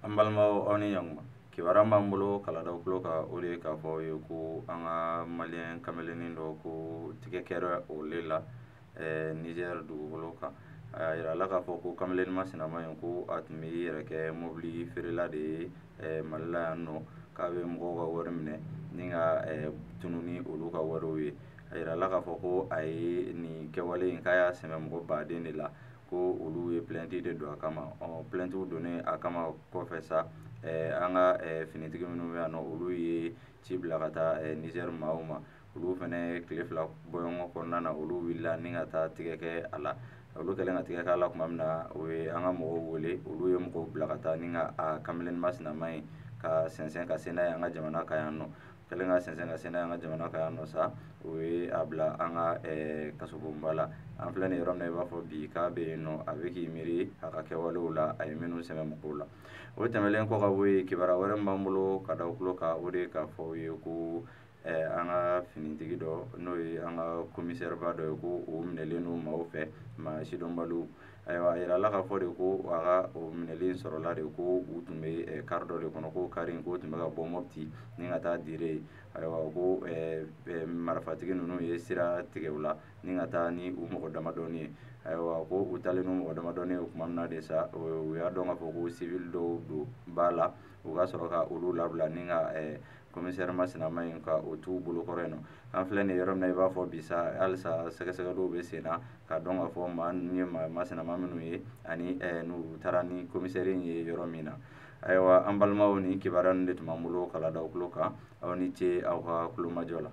An balimaw, aw ni ɲankuma. Kibaruya b'an bolo k'a ladaw tulo kan, o de ye k'a fɔ aw ye ko an ka malien kamelennin dɔ ko tigɛ kɛra o le la Niger dugukolo kan. A yirala k'a fɔ ko kamelennin masinama in, ko a tun bɛ i yɛrɛ kɛ mobili feerela de ye Mali la yan nɔ, k'a bɛ mɔgɔw ka wari minɛ ni ka tunu ni olu ka wariw ye. A yirala k'a fɔ ko a ye nin kɛwale in, k'a y'a sɛmɛ mɔgɔ baden de la, ko olu ye plainte de don a kama. Ɔ, plainte donnen a kama kɔfɛ sa, an ka finitigi minnu bɛ yan nɔ, olu ye ci bila ka taa Niger maaw ma. Olu fɛnɛ, tile 2 bɔɲɔgɔn kɔnɔna na, olu wulila ni ka taa tigɛ kɛ a la. Olu kɛlen ka tigɛ k'a la tuma min na, o ye an ka mɔgɔw wele. Olu ye mɔgɔw bila ka taa ni ka a kamelennin masinama in ka sɛnsɛn ka se n'a ye an ka jamana kan yan nɔ. Kɛlen ka sɛnsɛn ka se n'a ye an ka jamana kan yan nɔ sa, o ye a bila an ka kasobonba la. An filɛ nin yɔrɔ min na, i b'a fɔ bi k'a bɛ yen nɔ, a bɛ k'i miiri a ka kɛwalew la, a ye minnu sɛmɛ mɔgɔw la. O tɛmɛnen kɔ ka bɔ yen, kibaruya wɛrɛ min b'an bolo ka da aw tulo kan, o de ye k'a fɔ aw ye ko an ka finitigi dɔ, n'o ye an ka commissaire ba dɔ ye, ko o minɛlen don maaw fɛ, maa sidɔnbaliw. Ayiwa, a yirala k'a fɔ de ko a ka o minɛli in sɔrɔla de ko u tun bɛ car dɔ de kɔnɔ, ko car in ko tun bɛ ka bɔ Mopti ni ka taa Dire ye. Ayiwa, ko marifatigi ninnu ye sira tigɛ u la ni ka taa ni u mɔgɔ damadɔni ye. Ayiwa, ko u taalen n'u mɔgɔ damadɔni ye tuma min na de sa, u y'a dɔn k'a fɔ ko civil dɔw don ba la, u ka sɔrɔ ka olu labila ni ka commissaire masinama in ka o t'u bolokɔrɔ yen nɔ. An filɛ nin yɔrɔ min na, i b'a fɔ bi sa, halisa sɛgɛsɛgɛliw bɛ sen na k'a dɔn k'a fɔ maa ninnu ye maa masinama minnu ye ani n'u taara ni commissaire in ye yɔrɔ min na. Ayiwa, an balimaw, nin kibaruya ninnu de tun b'an bolo k'a ladaw tulo kan. Aw ni ce aw ka kulomajɔ la.